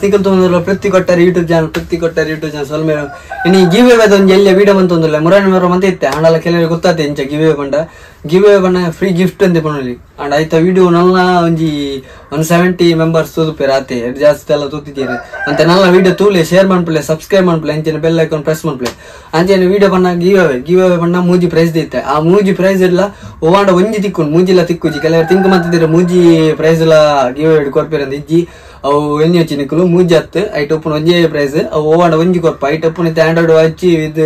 ನಿಕಲ್ ತೊಂದಲ್ಲ ಪ್ರತಿ ಕೊಟ್ಟಾರೆ YouTube channel ಪ್ರತಿ ಕೊಟ್ಟಾರೆ ಯೂಟ್ಯೂಬ್ ಚಾನಲ್ ಸ್ವಲ್ಪ ಇನ್ನು ಗಿವ್ ಅವೇ ಒಂಜಿ ಎಲ್ಲ ವಿಡಿಯೋ ಮಂತೊಂದಿಲ್ಲ ಮುರಾಣಿ ಮರ ಮಂತ ಇತ್ತೆ ಆಂಡಲ ಕೆಲವರು ಗೊತ್ತಾತೆ ಇಂಚ ಗಿವ್ ಅವೇ ಬಂಡ ಗಿವ್ ಅವೇ ಬಣ್ಣ ಫ್ರೀ ಗಿಫ್ಟ್ ಅಂದೆ ಪಣಲಿ ಅಂಡ್ ಆಯ್ತ ವಿಡಿಯೋ ನಲ್ಲ ಒಂಜಿ 170 ಮೆಂಬರ್ಸ್ ತೂದುಪೇರು ಆತೆ ಜಾಸ್ತಿ ಎಲ್ಲ ತೂತಿದ್ದೀರಿ ಅಂತ ನಲ್ಲ ವಿಡಿಯೋ ತೂಲೆ ಶೇರ್ ಮಾಡ್ಪ್ಲೆ ಸಬ್ಸ್ಕ್ರೈಬ್ ಮಾಡ್ಪ್ಲೆ ಅಂಚನೆ bell icon press ಮಾಡ್ಪ್ಲೆ ಅಂಚನೆ ವಿಡಿಯೋ ಬಣ್ಣ give away give away ಬಣ್ಣ ಮೂಜಿ ಪ್ರೈಸ್ ದಿತ್ತೆ ಆ ಮೂಜಿ ಪ್ರೈಸ್ ಇಲ್ಲ ಓವಾಂಡ ಒಂಜಿ ತಿಕ್ಕೊಂಡು ಮೂಜಿಲ ತಿಕ್ಕುಜಿ ಕೆಲವರು ತಿಂಕ್ ಮಂತಿದ್ದೀರ ಮೂಜಿ ಪ್ರೈಸ್ ಎಲ್ಲ ಗಿವ್ ಅವೇ ಕೊರ್ಪೇರಂದ ಇಜ್ಜಿ ಅವು ಎಣ್ಣೆ ಹಚ್ಚಿ ನಿಕ್ಕಲು ಮೂಜಿ ಹತ್ತು ಐಟ್ ಒಪ್ಪುನ ಒಂಜೇ ಪ್ರೈಸ್ ಅವು ಓವಾಂಡ ಒಂಜಿ ಕೊರ್ಪ ಐಟ್ ಒಪ್ಪುನ Android watch with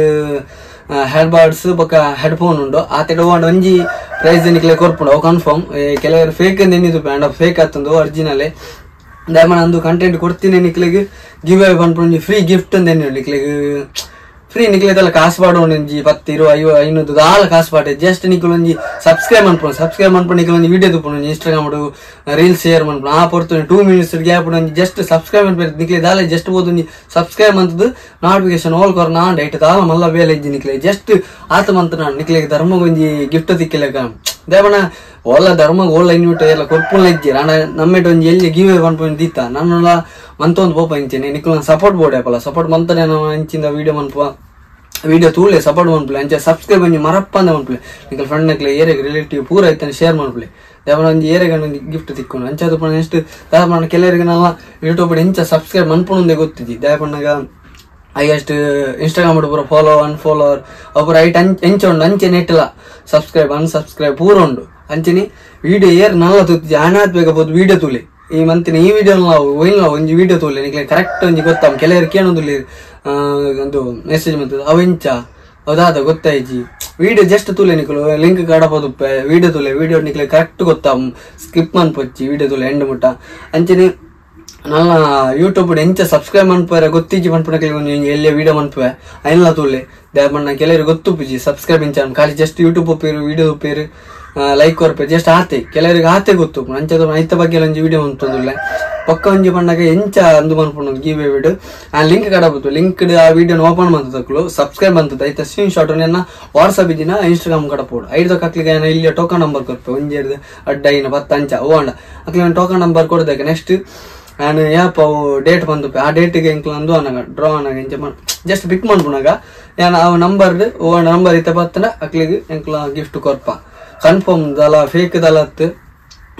head buds ಬೊಕ್ಕ ಹೆಡ್ ಫೋನ್ ಉಂಡು ಆತೆಡ್ ಓವಾಂಡ ಒಂಜಿ ಪ್ರೈಸ್ ನಿಕ್ಲೆ ಕೊರ್ಪುಂಡು ಅವು ಕನ್ಫರ್ಮ್ ಕೆಲವರು ಫೇಕ್ ಅಂದ್ ಎನ್ನಿದು ಅಂಡ್ ಫೇಕ್ ಆತಂದು ಒರಿಜಿನಲ್ ದಯಮಾಡ ಅಂದು ಕಂಟೆಂಟ್ ಕೊಡ್ತೀನಿ ನಿಕ್ಲೆಗ್ ಗಿವ್ ಅವೇ ಪನ್ಪುಂಡು ಫ್ರೀ ಗಿಫ್ಟ್ ಅಂದ್ ಎನ್ನಿ ನಿಕ್ಲೆಗ್ ಫ್ರೀ ನಿಕ್ಲೆದಲ್ಲ ಕಾಸು ಪಾಡೋಣ ಒಂಜಿ 10 20 500 ದಾಲ ಕಾಸು ಪಾಡೆ ಜಸ್ಟ್ ನಿಕ್ಲು ಒಂಜಿ ಸಬ್ಸ್ಕ್ರೈಬ್ ಮನ್ಪುಂಡು ಸಬ್ಸ್ಕ್ರೈಬ್ ಮನ್ಪುಂಡು ನಿಕ್ಲು ಒಂಜಿ ವಿಡಿಯೋ ತುಪ್ಪುಂಡು Instagram reels share ಮನ್ಪುಂಡು ಆ ಪೊರ್ತು 2 ಮಿನಿಟ್ಸ್ ಗ್ಯಾಪ್ ಒಂಜಿ ಜಸ್ಟ್ ಸಬ್ಸ್ಕ್ರೈಬ್ ಮನ್ಪೇರು ನಿಕ್ಲೆ ದಾಲ ಜಸ್ಟ್ ಬೋದು ಒಂಜಿ ಸಬ್ಸ್ಕ್ರೈಬ್ ಮಂತದ್ದು ನೋಟಿಫಿಕೇಶನ್ ಆಲ್ ಕೊರ ನಾಂಡ ಐಟ್ ದಾಲ ಮಲ್ಲ ಬೇಲೆ ಇಜ್ಜಿ ನಿಕ್ಲೆ ಜಸ್ಟ್ ಆತ ಮಂತ ನಾನು ನಿಕ್ಲೆಗ್ ಧರ್ಮಗ್ ಒಂಜಿ ಗಿಫ್ಟ್ ತಿಕ್ಕಿಲೆಕ ದೇವಣ ಓಲ ಧರ್ಮ ಓಲ ಇನ್ವಿಟ್ ಎಲ್ಲ ಕೊರ್ಪುಲ್ಲ ಇಜ್ಜಿ ಅಣ್ಣ ನಮ್ಮೆಟ್ ಒಂಜಿ ಎಲ್ಲಿ ಗಿವ್ ಅವೇ ಪನ್ಪುಂಡು ದೀತ ನನ್ನಲ ಮಂತೊಂದು ಪೋಪ ಇಂಚೆನೆ ನಿಕ್ಲು ಸಪೋರ್ಟ್ ಬೋರ್ಡ್ ಆಪಲ ಸಪೋರ್ಟ್ ಮಂತನೆ ಇಂಚಿಂದ ವಿಡಿಯೋ ಮನ್ಪುವ ವಿಡಿಯೋ ತೂಲೆ ಸಪೋರ್ಟ್ ಮನ್ಪುಲೆ ಅಂಚೆ ಸಬ್ಸ್ಕ್ರೈಬ್ ಒಂಜಿ ಮರಪ್ಪಂದ ಮನ್ಪುಲೆ ನಿಕಲ್ ಫ್ರೆಂಡ್ ನಕ್ಲೆ ಏರೆಗ್ ರಿಲೇಟಿವ್ ಪೂರ ಐತನ ಶೇರ್ ಮನ್ಪುಲೆ ದೇವನ ಒಂಜಿ ಏರೆಗ್ ಒಂಜಿ ಗಿಫ್ಟ್ ತಿಕ್ಕೊಂಡು ಅಂಚೆ ಅದು ಪಂಡ ನೆಕ್ಸ್ಟ್ ದಯಪಣ್ಣ ಕೆಲವರಿಗೆ ನಲ್ಲ ಯೂಟ್ಯೂಬ್ ಇಂಚ ಸಬ್ಸ್ಕ್ರೈಬ್ ಮನ್ಪುಣಂದೇ ಗೊತ್ತಿದ್ದಿ ದಯಪಣ್ಣಗ ಹೈಯೆಸ್ಟ್ ಇನ್ಸ್ಟಾಗ್ರಾಮ್ ಪೂರ ಫಾಲೋ ಅನ್ಫಾಲೋವರ್ ಅವು ರೈಟ್ ಎಂಚ ಉಂಡು ಅಂಚೆ ನೆಟ್ಟಲ ಸಬ್ಸ್ಕ್ರೈಬ್ ಅನ್ಸಬ್ಸ್ಕ್ರೈಬ್ ಪೂರ ಉಂಡು ಅಂಚನೆ ವಿಡಿಯೋ ಏರ್ ನಲ್ಲ ತೂತಿದ್ದಿ ಆನಾತ್ ಬೇಗ ಬೋದು ವಿಡಿಯೋ ತೂಲೆ ಈ ಮಂತಿನ ಈ ವಿಡಿಯೋ ಒಯ್ಲ ಒಂಜಿ ವಿಡಿಯೋ ತೂಲೆ ನಿಕ್ಲೆ ಕರೆಕ್ಟ್ ಒಂಜಿ ಗೊತ್ತಾಮ ಕೆಲವರು ಕೇಳೊಂದುಲ್ಲಿ ಒಂದು ಮೆಸೇಜ್ ಮಂತದ ಅವು ಎಂಚ ಅದಾದ ಗೊತ್ತಾಯ್ಜಿ ವಿಡಿಯೋ ಜಸ್ಟ್ ತೂಲೆ ನಿಕ್ಲು ಲಿಂಕ್ ಕಡಪದುಪ್ಪೆ ವಿಡಿಯೋ ತೂಲೆ ವಿಡಿಯೋ ನಿಕ್ಲೆ ಕರೆಕ್ಟ್ ಗೊತ್ತಾಮ್ ಸ್ಕಿಪ್ ಮನ್ಪೊಚ್ಚಿ ವಿಡಿಯೋ ತೂಲೆ ಎಂಡ್ ಮುಟ್ಟ ಅಂಚನೆ ನನ್ನ ಯೂಟ್ಯೂಬ್ ಎಂಚ ಸಬ್ಸ್ಕ್ರೈಬ್ ಮನ್ಪುವೆ ಗೊತ್ತಿಜ್ಜಿ ಮನ್ಪುನಕ್ಲೆ ಒಂಜಿ ಎಲ್ಲೇ ವಿಡಿಯೋ ಮನ್ಪುವೆ ಐನ್ಲ ತೂಲೆ ದಯಮಣ್ಣ ಕೆಲವರು ಗೊತ್ತುಪ್ಪುಜಿ ಸಬ್ಸ್ಕ್ರೈಬ್ ಇಂಚ ಖಾಲಿ ಜಸ್ಟ್ ಯೂಟ್ಯೂಬ್ ಒಪ್ಪೇರು ವಿಡಿಯೋ ಒಪ್ಪೇರು ಲೈಕ್ ಕೊರ್ಪೆ ಜಸ್ಟ್ ಆತೆ ಕೆಲವರಿಗೆ ಆತೆ ಗೊತ್ತು ಅಂಚೆ ಐತ ಬಗ್ಗೆ ಒಂಜಿ ವಿಡಿಯೋ ಮಂತೊಂದುಲ್ಲೆ ಪಕ್ಕ ಒಂಜಿ ಪಣ್ಣಗ ಎಂಚ ಅಂದು ಮನ್ಪುಂಡು ಗಿವ್ ಅವೇ ಆ ಲಿಂಕ್ ಕಡಪತ್ತು ಲಿಂಕ್ ಆ ವಿಡಿಯೋ ಓಪನ್ ಮಂತದಕ್ಲು ಸಬ್ಸ್ಕ್ರೈಬ್ ಅಂತದ ಐತ ಸ್ಕ್ರೀನ್ ಶಾಟ್ ನೆನ್ನ ವಾಟ್ಸಪ್ ಇದ್ದಿನ ಇನ್ಸ್ಟಾಗ್ರಾಮ್ ಕಡಪೋಡು ಐದು ಅಕ್ಲಿಗೆ ಇಲ್ಲಿ ಟೋಕನ್ ನಂಬರ್ ಕೊರ್ಪೆ ಒಂಜಿ ಎರಡು ಅಡ್ಡ ಐನ 10 ಅಂಚ ಓಂಡ ಅಕ್ಲಿ ಟೋಕನ್ ನಂಬರ್ ಕೊಡ್ದಕ್ಕೆ ನೆಕ್ಸ್ಟ್ ನಾನು ಯಾಪ ಅವು ಡೇಟ್ ಬಂದುಪ್ಪೆ ಆ ಡೇಟಿಗೆ ಎಂಕ್ಲ ಅಂದು ಅನ್ನಾಗ ಡ್ರಾ ಅನ್ನಾಗ ಎಂಚ ಜಸ್ಟ್ ಪಿಕ್ ಮನ್ಪುನಾಗ ಯಾನ ಅವು ನಂಬರ್ ಓ ನಂಬರ್ ಇತ್ತ ಬತ್ತನ ಅಕ್ಲಿಗೆ ಎಂಕ್ಲ ಗಿಫ್ಟ್ ಕೊರ್ಪ ಕನ್ಫರ್ಮ್ ದಲ ಫೇಕ್ ದಲ ಅತ್ತು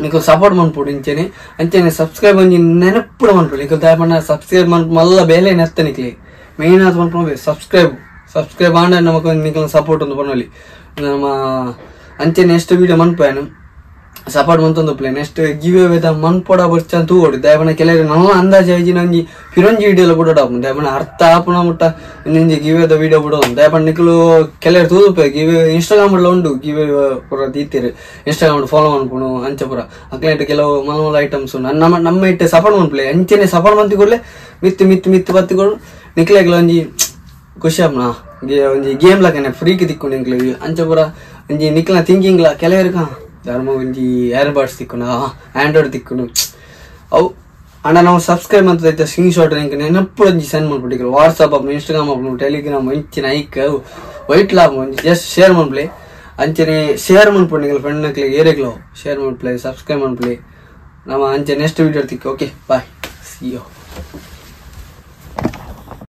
ನಿಕಲ್ ಸಪೋರ್ಟ್ ಮನ್ಪುಡು ಇಂಚೆನೆ ಅಂಚೆನೆ ಸಬ್ಸ್ಕ್ರೈಬ್ ಒಂಜಿ ನೆನಪುಡ ಮನ್ಪುಡು ನಿಕಲ್ ದಯಪಣ್ಣ ಸಬ್ಸ್ಕ್ರೈಬ್ ಮನ್ಪು ಮಲ್ಲ ಬೇಲೆ ನೆತ್ತ ನಿಕ್ಲೆ ಮೇನ್ ಆದ್ ಮನ್ಪು ಸಬ್ಸ್ಕ್ರೈಬ್ ಸಬ್ಸ್ಕ್ರೈಬ್ ಆಂಡ ನಮಕ್ ನಿಕಲ್ ಸಪೋರ್ಟ್ ಒಂದು ಪನೊಲಿ ನಮ್ಮ ಅಂಚೆನೆ ನೆಕ್ಸ್ಟ್ ವಿಡಿಯೋ ಮನ್ಪೇನು ಸಪೋರ್ಟ್ ಮಂತೊಂದು play next give away ಮನ್ಪೊಡ ಬರ್ಚ ತೂವೊಡು ದಯಪಣ್ಣ ಕೆಲವರು ನನ್ನ ಅಂದಾಜು ಐಜಿನ ಒಂಜಿ ಫಿರೊಂಜಿ ವಿಡಿಯೋ ಬಿಡೋಡ ದಯಪಣ್ಣ ಅರ್ಥ ಆಪುನ ಮುಟ್ಟ ಒಂಜಿ ಗಿವ್ ಅವೇದ ವಿಡಿಯೋ ಬಿಡೋ ದಯಪಣ್ಣ ನಿಕ್ಲು ಕೆಲವರು ತೂದುಪೆ ಗಿವ್ ಇನ್ಸ್ಟಾಗ್ರಾಮ್ ಉಂಡು ಗಿವ್ ಅವೇ ಪೂರ ದೀತೀರು ಇನ್ಸ್ಟಾಗ್ರಾಮ್ ಫಾಲೋ ಮನ್ಪುಣು ಅಂಚೆ ಪೂರ ಅಕ್ಲೇಟ್ ಕೆಲವು ಮಲ ಮಲ ಐಟಮ್ಸ್ ನಮ್ಮ ನಮ್ಮ ಇಟ್ಟು ಸಪೋರ್ಟ್ ಮನ್ಪುಲೆ ಅಂಚೆನೆ ಸಪೋರ್ಟ್ ಮಂತಿಕೊಡ್ಲೆ ಮಿತ್ತು ಮಿತ್ತು ಮಿತ್ತು ಬತ್ತಿಕೊಡು ನಿಕ್ಲೆಗ್ಲ ಒಂಜಿ ಖುಷಿ ಆಪ್ನ ಒಂಜಿ ಗೇಮ್ ಲಕನೆ ಫ್ರೀಗೆ ತಿಕ್ಕೊಂಡು ನಿಕ್ಲೆ ಅಂಚೆ ಪೂರ ಒಂಜಿ ನಿಕ್ಲ ಥಿಂಕಿಂಗ್ಲ ಕೆಲವರಿಗೆ ಧರ್ಮ ಒಂಜಿ ಏರ್ ಬಡ್ಸ್ ತಿಕ್ಕೊಂಡು ಆಂಡ್ರಾಯ್ಡ್ ತಿಕ್ಕೊಂಡು ಅವು ಅಣ್ಣ ನಾವು ಸಬ್ಸ್ಕ್ರೈಬ್ ಅಂತ ಸ್ಕ್ರೀನ್ ಶಾಟ್ ನೆನಪು ಒಂಜಿ ಸೆಂಡ್ ಮಾಡ್ಬಿಟ್ಟಿದ್ರು ವಾಟ್ಸಪ್ ಆಪ್ನು ಇನ್ಸ್ಟಾಗ್ರಾಮ್ ಆಪ್ನು ಟೆಲಿಗ್ರಾಮ್ ಇಂಚಿನ ಐಕ್ ವೈಟ್ ಲಾಭ ಒಂಜಿ ಜಸ್ಟ್ ಶೇರ್ ಮಾಡ್ಪ್ಲೆ ಅಂಚನೆ ಶೇರ್ ಮಾಡ್ಬಿಟ್ಟು ನಿಕಲ್ ಫ್ರೆಂಡ್ ನಕ್ಲೆ ಏರೆಗ್ಲೋ ಶೇರ್ ಮಾಡ್ಪ್ಲೆ ಸಬ್ಸ್ಕ್ರೈಬ್ ಮಾಡ್ಪ್ಲೆ ನಮ್ಮ ಅಂಚೆ ನೆಕ್ಸ್ಟ್ ವಿಡಿಯೋ ತಿಕ್ಕ okay bye see you.